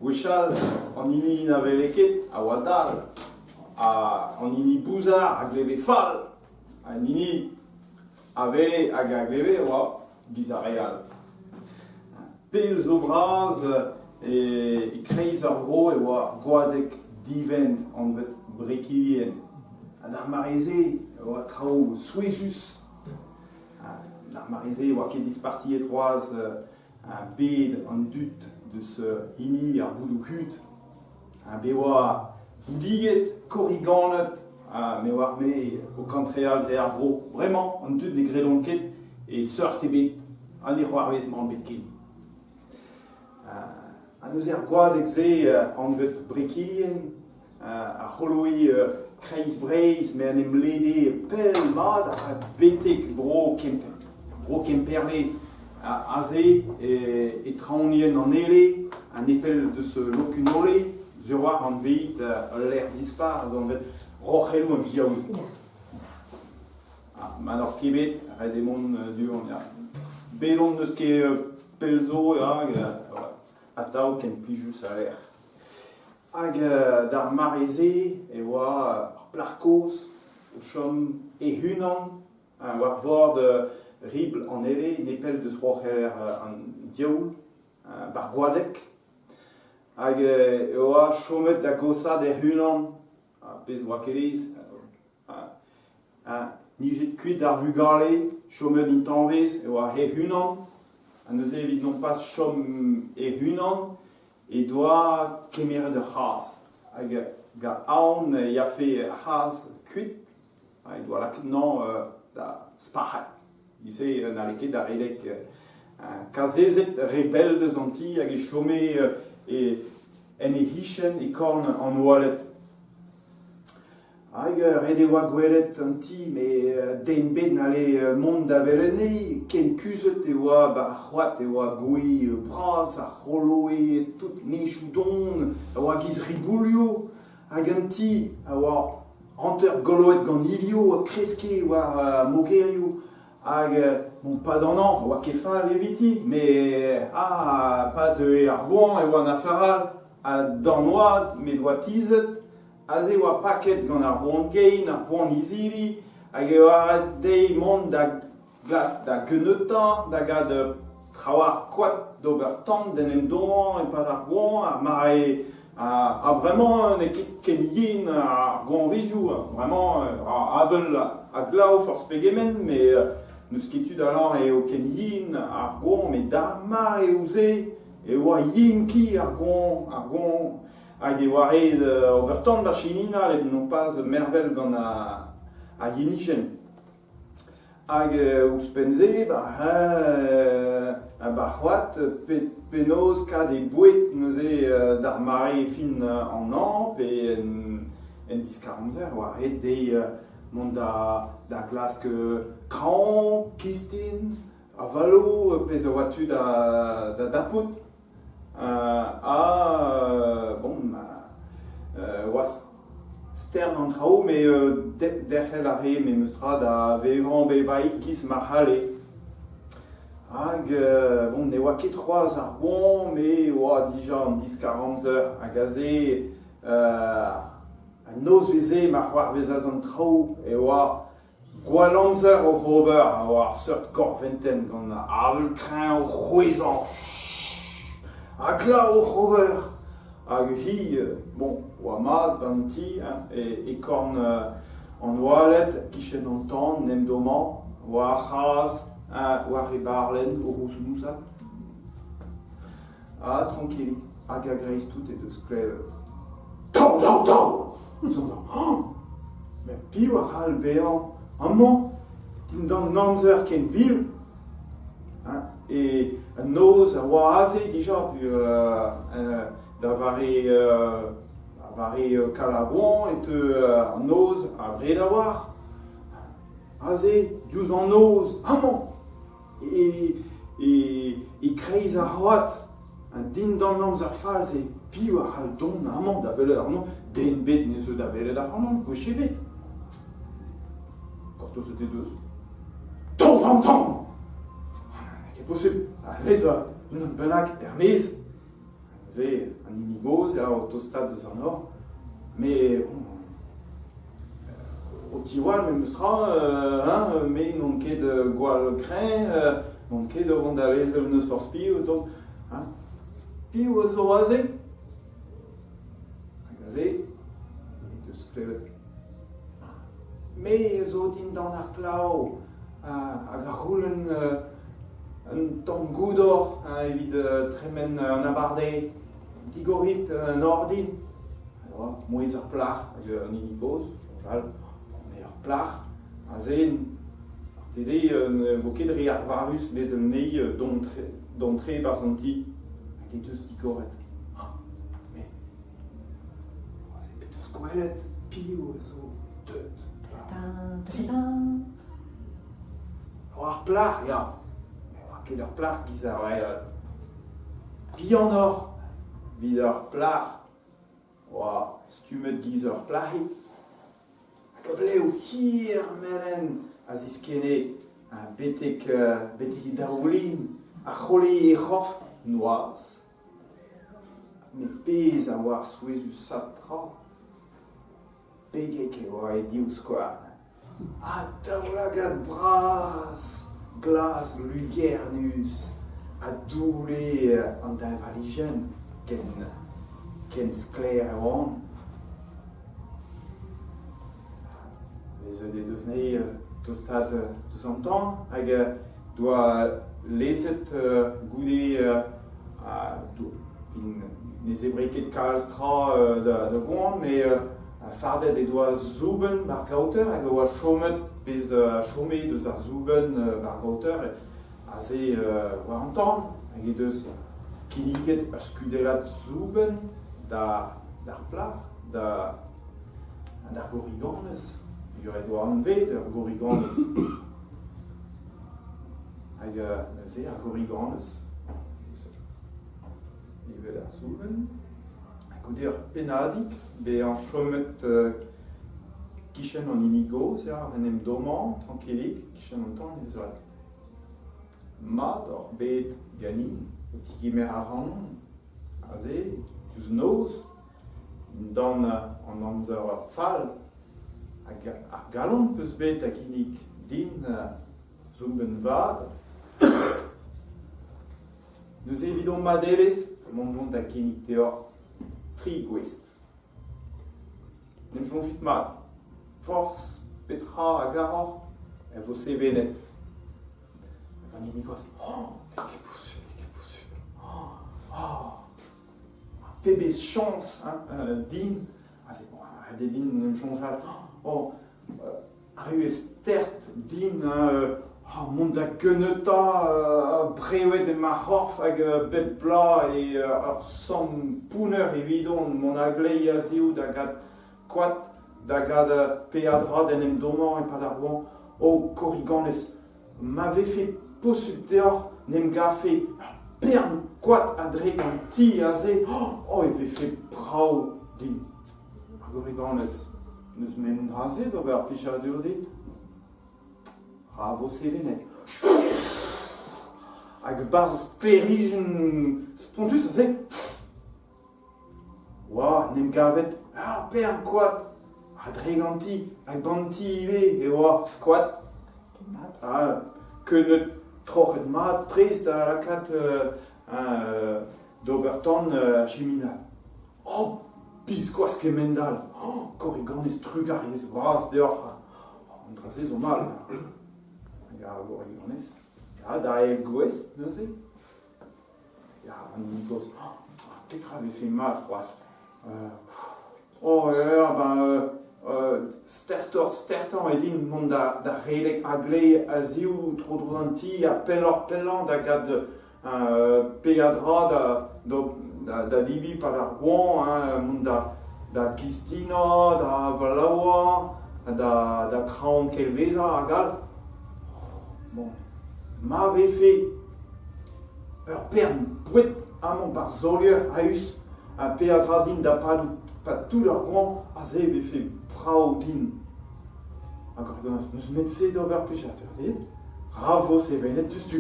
Gwechall an hini na wele ket a oa dall, ha an hini bouzar a gleve fall, an hini a wele hag a gleve a oa giz ar re all. Pell zo bras e-kreiz ar vro e oa ur goadeg divent anvet Brekilien. Ha d'ar mare-se e oa traoù souezhus. D'ar mare-se e oa ket dispartiet c'hoazh bed an dud deus hini ar boudoù hud. Bet oa boudiged, korriganed, ha me oar-me o kantreal dre ar vro. Bremañ, an dud ne gredont ket e seurt ebet ha ne c'hoarvez mann ebet ken. Ha neuze ar goadeg-se anvet Brekilien a c'holoe kreiz Breizh met en em lede pell mat ha betek bro Kemper. Bro Kemperle aze e traoñienn an Ele ha nepell deus Lokunole sur war anvet ul lec'h dispar a zo anvet Roc'helloù an Diaoul. Ah, ma n'oc'h ket bet, ret eo mont du-hont, ya. Bet on n'eus ket pell zo, ya, atav ken plijus a lec'h. Hag d'ar mare-se e oa ur plac'h kozh o chom he-unan war vord ribl an Ele, nepell deus roc'heller an Diaoul, 'bar Goadeg. Hag e oa chomet da gaozaat hec'h-unan, ar pezh 'oa ket aes. Ha nijet kuit ar vugale, chomet intañvez, e oa hec'h-unan. Ha neuze evit nompas chom hec'h-unan he doa kemeret ur c'hazh. Hag gant aon e yafe ar c'hazh kuit, he doa lakaet anezhañ da spac'hat. E-se n'halle ket da redek kazezet re bell deus an ti hag e chome en he c'hichen e korn an oaled. Hag ret e oa gwelet an ti, met den ebet n'halle mont da welet anezhi, ken kuzhet e oa 'ba ar c'hoad e oa gwez bras a c'holoe tout niñchoù don, a oa giz riboulioù, hag an ti a oa hanter goloet gant ilioù a kreske war ar mogerioù. Hag bon, pad an hañv, oa ket fall eviti, met ah, pa deue ar goañv e oa an afer all, ha d'an oad m'he doa tizhet, Aze e oa paket gant ar boan-gein, ar poan-izili, hag e oa ret dezhi mont da glask da geuneutañ, da gad trawalc'h koad d'ober tan d'en em dommañ e-pad ar goañv, ar mare ha bremañ n'eo ket ken yen ar goañvezioù, bremañ avel ha glav forzh pegement, met n'eus ket tu da lâret eo ken yen ar goañv, met d'ar mareoù-se e oa yen-ki ar goañv, ar goañv. Hag e oa ret ober tan d'ar chiminal evit nompas mervel gant ar yenijenn. Hag ouzhpenn-se, ba ba c'hoad penaos kad e boued neuze d'ar mare fin an hañv pe en diskar-amzer oa ret dezhi mont da glask kraoñ, kistin, avaloù, pezh a oa tu da dapout. Ha bon, oa stern an traoù met derc'hel a rae memes tra da vevañ bevaik giz ma c'halle. Hag bon, ne oa ket c'hoazh ar boan met e oa dija an diskar-amzer hag aze an nozvezh-se ma c'hoarvezas an traoù e oa Gwall amzer oc'h ober a oa ar seurt korventenn gant avel kreñv o c'hwezhañ ha glav oc'h ober. Hag hi, bon, oa mat gant ti hein, e korn an oaled, kichen an tan, 'n em dommañ, oa ar c'hazh war he barlenn o rousmousat. Ha trankilik, hag a-greiz-tout he deus klevet. Tav, tav, tav Oh Met piv a c'hall bezañ amañ dindan an amzer ken vil Hein E an noz a oa aze dija, puis da vare da vare Kalagoan e teu an noz abred a-walc'h. Aze, diouzh an noz, amañ E-kreiz ar c'hoad, dindan amzer fall-se, piv a c'hall dont amañ da welet ac'hanomp? Den ebet ne zeu da welet ac'hanomp, gwech ebet. Gortozet he deus. Tamm, tamm, tamm ! N'eo ket posupl, ar re zo unan bennak er-maez. Neuze, an hini. gozh ya, o tostaat deus an nor. Me o tiwall memes tra, hein, me n'on ket gwall kreñv, n'on ket o vont da lezel n'eus forzh piv o tont. Hein. Piv a zo aze? Hag aze, he deus klevet. Me a zo dindan ar glav hag a c'houlenn un tamm goudor evit tremen an abardaez. Digorit an nor din. Mouezh ur plac'h hag an hini kozh, soñjal, me ur plac'h, aze marteze ne vo ket re arvarus lezel anezhi dont tre e-barzh an ti. Hag he deus digoret. Mais aze bet eus gwelet piv a zo deuet ti. Ar plac'h, ya. Ne oa ket ur plac'h giz ar re all. Bihanoc'h evit ur plac'h oa stummet giz ur plac'hig hag a blev hir melen a ziskenne betek betek he daoulin a c'hole he c'horf noazh. Met pezh a oa ar souezhusañ tra, pegek e oa he divskouarn. Ha daoulagad bras glas lugernus a doulle an deñvalijenn ken ken sklaer e oant. Lezet he deus anezhi tostaat deus an tan hag doa lezet goude ne zebre ket kalz tra da goan met Fardet he doa soubenn war gaoter hag a oa chomet pezh a chome deus ar soubenn war gaoter aze war an tan hag he deus kinniget ur skudellad soubenn d'ar plac'h, d'ar gorriganez. Peogwir he doa anvet ur gorriganez. Hag neuze ar gorriganez, evel ar soubenn. Goude ur pennadig bezañ chomet kichen an hini gozh ya, en em dommañ trankilik kichen an tan ez oa mat oc'h bet ganin o tigemer ac'hanon aze diouzh noz dindan an amzer fall hag ar galon 'peus bet da ginnig din soubenn vat. Neuze evit hon madelezh emaon vont da ginnig deoc'h tri gouestl. N'em soñjit mat, forzh petra a garoc'h e vo sevenet. Hag an hini kozh, oh, n'eo ket posupl, n'eo ket posupl. Oh, oh. Pebezh chañs hein, din. Aze, bon, ret eo din en em soñjal. Oh, Arru eo stert din mont da geuneuta brevet eo ma c'horf hag bep bloaz eo ur samm pounner evidon mont a-gleiz a-zehou da gad koad, da gad peadra d'en em dommañ e-pad ar goañv. O korriganez, ma vefe posupl deoc'h 'n em gavfe ur bern koad a-drek an ti aze, oh e vefe brav din. Ar gorriganez, n'eus men dra-se d'ober plijadur dit? Ra vo sevenet. Hag barzh sklêrijenn spontus aze oa en em gavet ur bern koad a-drek an ti hag an ti ivez e oa koad. Ha keuneud troc'het mat prest da lakaat d'ober tan ar chiminal. Oh, biskoazh kemend-all! Oh, korriganez trugarez vras deoc'h! An dra-se zo mall. Hag ar gorriganez. Ya, da eil gwezh neuze. Ya, an hini kozh. Oh, petra vefe mat c'hoazh? Oh, ya, ben, stertoc'h, stertañ eo din mont da redek a-gleiz a-ziv tro-dro d'an ti ha pelloc'h-pellañ da gad Peadra da da debriñ 'pad ar goañv hein, mont da gistinañ, da avalaouañ, da kraoñ kelvezañ hag all. Bon, ma vefe ur bern boued amañ 'barzh solier a-us ha peadra din da padout 'pad tout ar goañv, aze e vefe brav din. Hag n'eus 'met se d'ober plijadur dit. Ra vo sevenet diouzhtu.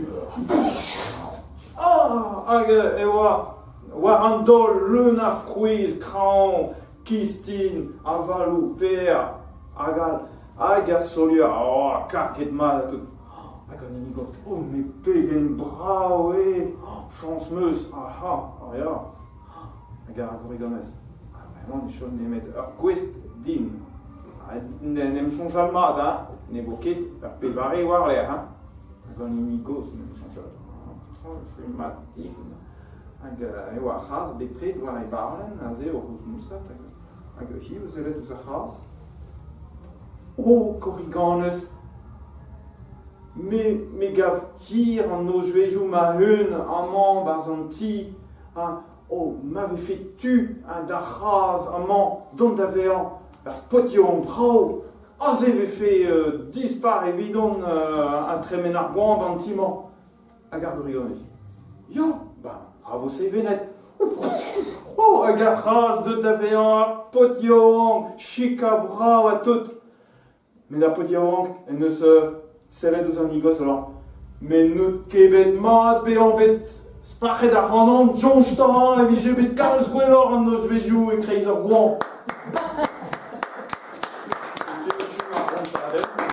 Ah, hag e oa War an daol leun a frouezh, kraoñ, kistin, avaloù, per hag all. Hag ar solier, oh, karget mat ha tout. Hag an hini gort, oh, met pegen brav eo! Chañs 'm eus, aha, ah ya. Hag ar gorriganez, ha bremañ ne chom nemet ur gouestl din. En em soñjal mat, hein, ne vo ket ur pevare war-lerc'h, hein. Hag an hini gozh en em soñjal, petra mat din. Hag eo ar c'hazh bepred war e barlenn aze o rouzmousat hag hi o sellet ouzh ar c'hazh. O, korriganez! Me, me gav hir an nozvezhioù ma-un amañ 'barzh an ti ha oh, ma vefe tu d'ar c'hazh amañ dont da vezañ ur paotr yaouank brav, aze e vefe dispar evidon ha tremen ar goañv 'ba an ti-mañ. Hag ar gwirionez. Ya, ba, bravo sevenet. Oh, hag ar c'hazh deut da vezañ ar paotr yaouank, chik ha brav ha tout. Met ar paotr yaouank en deus sellet ouzh an higos alors. Met n'out ket bet mat bezañ bet spac'het ac'hanon, soñj 'ta e vije bet kalz gwelloc'h an nozvezhioù e-kreiz ar goañv.